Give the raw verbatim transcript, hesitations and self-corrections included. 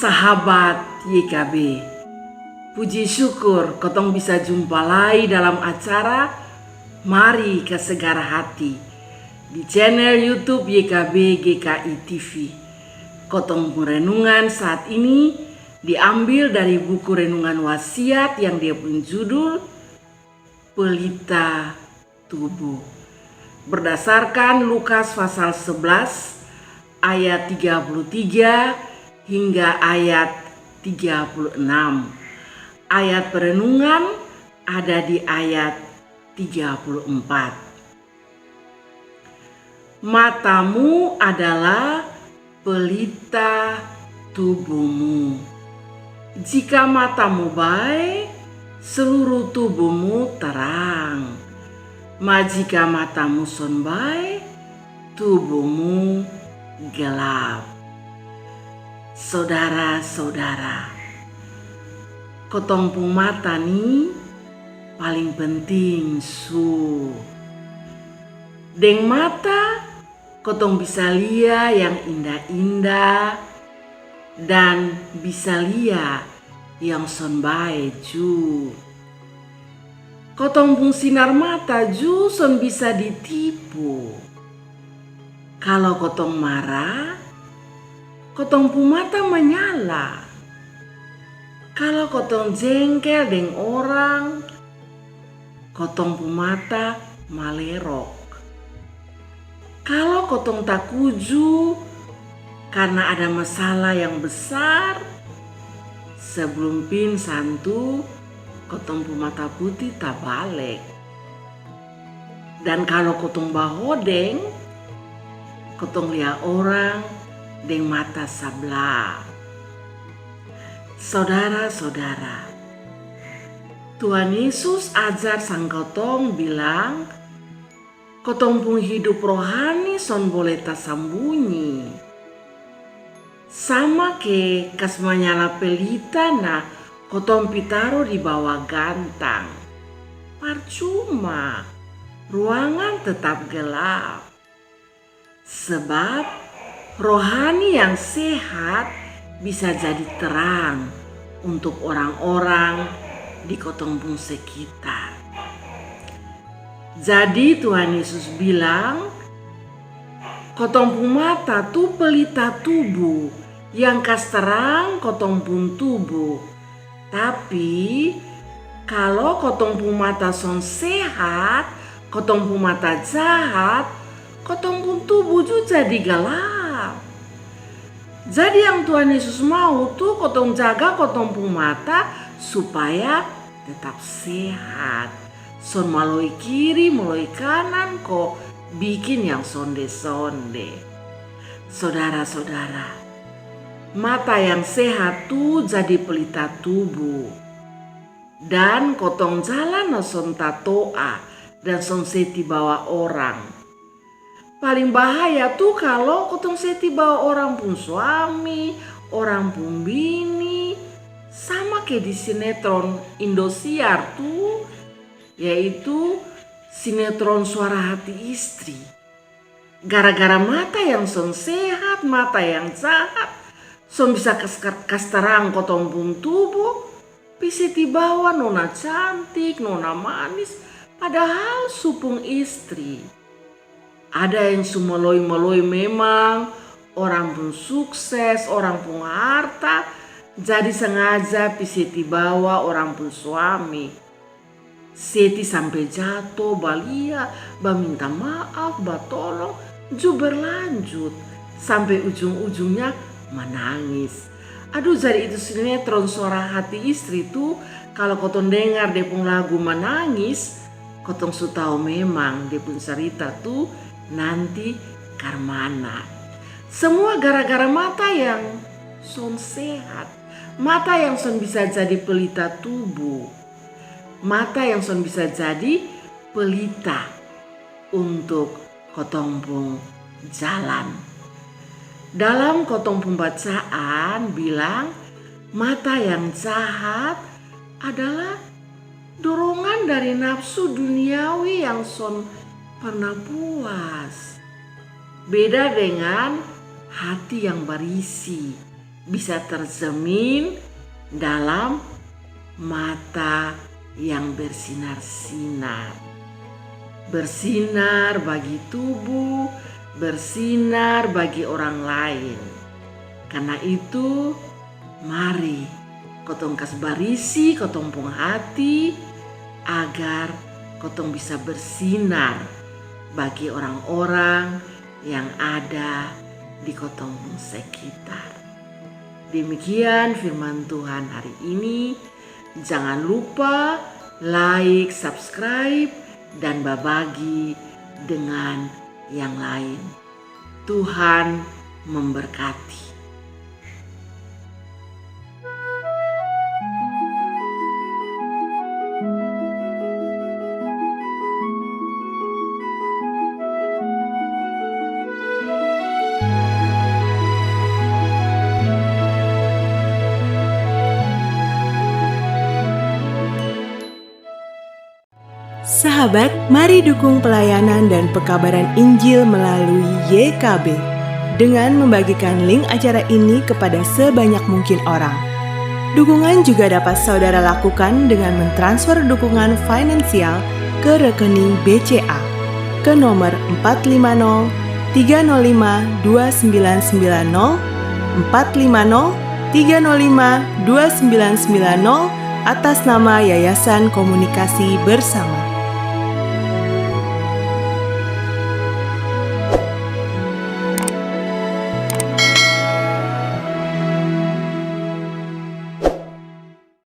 Sahabat Y K B, puji syukur kotong bisa jumpa lai dalam acara Mari Kasagar Hati di channel YouTube Y K B G K I T V. Kotong pung renungan saat ini diambil dari buku renungan Wasiat yang dia pung judul Pelita Tubuh. Berdasarkan Lukas pasal sebelas ayat tiga puluh tiga hingga ayat tiga puluh enam. Ayat perenungan ada di ayat tiga puluh empat. Matamu adalah pelita tubuhmu. Jika matamu bae, seluruh tubuhmu terang. Ma jika matamu son bae, tubuhmu gelap. Sodara-sodara, kotong pung mata ni paling penting su. Deng mata kotong bisa lia yang inda-inda dan bisa lia yang son bae ju. Kotong pung sinar mata ju son bisa ditipu. Kalo kotong mara, kotong pung mata manyala. Kalo kotong jengkel deng orang, kotong pung mata malerok. Kalo kotong takuju karna ada masalah yang besar, sebelum pingsan tu kotong pung mata putih tabalek. Dan kalo kotong bahodeng, kotong lia orang deng mata sabla. Sodara-sodara, Tuhan Yesus ajar sang kotong bilang, kotong pung hidup rohani son bole tasambunyi. Sama ke kas manyala pelita na kotong pi taro di bawa gantang. Parcuma, ruangan tetap gelap. Sebab rohani yang sehat bisa jadi terang untuk orang-orang di kotong pung sekitar. Jadi Tuhan Yesus bilang, kotong pung mata tu pelita tubuh yang kas terang kotong pung tubuh. Tapi kalo kotong pung mata son sehat, kotong pung mata jahat, kotong pung tubuh ju jadi galap. Jadi yang Tuhan Yesus mau tu kotong jaga kotong pung mata supaya tetap sehat. Son maloi kiri, maloi kanan ko bikin yang sonde-sonde. Sodara-sodara, mata yang sehat tu jadi pelita tubuh. Dan kotong jalan no son tatoa dan son seti bawa orang. Paling bahaya tu kalo kotong seti bawa orang pung suami, orang pung bini, sama ke di sinetron Indosiar tu, yaitu sinetron Suara Hati Istri. Gara-gara mata yang son sehat, mata yang jahat, son bisa kas, kas tarang kotong pung tubuh, pi seti bawa nona cantik, nona manis, padahal su pung istri. Ada yang su maloi-maloi memang, orang pung sukses, orang pung harta, jadi sangaja pi seti bawa orang pung suami. Seti sampe jato, balia, baminta maaf, batolong, ju berlanjut sampe ujung-ujungnya manangis. Aduh, jadi itu sinetron Suara Hati Istri tu, kalo kotong dengar dia pung lagu manangis, kotong su tau memang dia pung carita tu nanti karmana. Semua gara-gara mata yang son sehat, mata yang son bisa jadi pelita tubuh, mata yang son bisa jadi pelita untuk kotong pung jalan. Dalam kotong pung bacaan bilang, mata yang jahat adalah dorongan dari nafsu duniawi yang son parna puas. Beda dengan hati yang barisi, bisa tercermin dalam mata yang bersinar-sinar. Bersinar bagi tubuh, bersinar bagi orang lain. Karena itu, mari kotong kas barisi kotong pung hati, agar kotong bisa bersinar bagi orang-orang yang ada di kotong pung sekitar. Demikian firman Tuhan hari ini. Jangan lupa like, subscribe, dan babagi dengan yang lain. Tuhan memberkati. Sahabat, mari dukung pelayanan dan pekabaran Injil melalui Y K B dengan membagikan link acara ini kepada sebanyak mungkin orang. Dukungan juga dapat saudara lakukan dengan mentransfer dukungan finansial ke rekening B C A ke nomor empat lima nol tiga nol lima dua sembilan sembilan nol, empat lima nol tiga nol lima dua sembilan sembilan nol, atas nama Yayasan Komunikasi Bersama.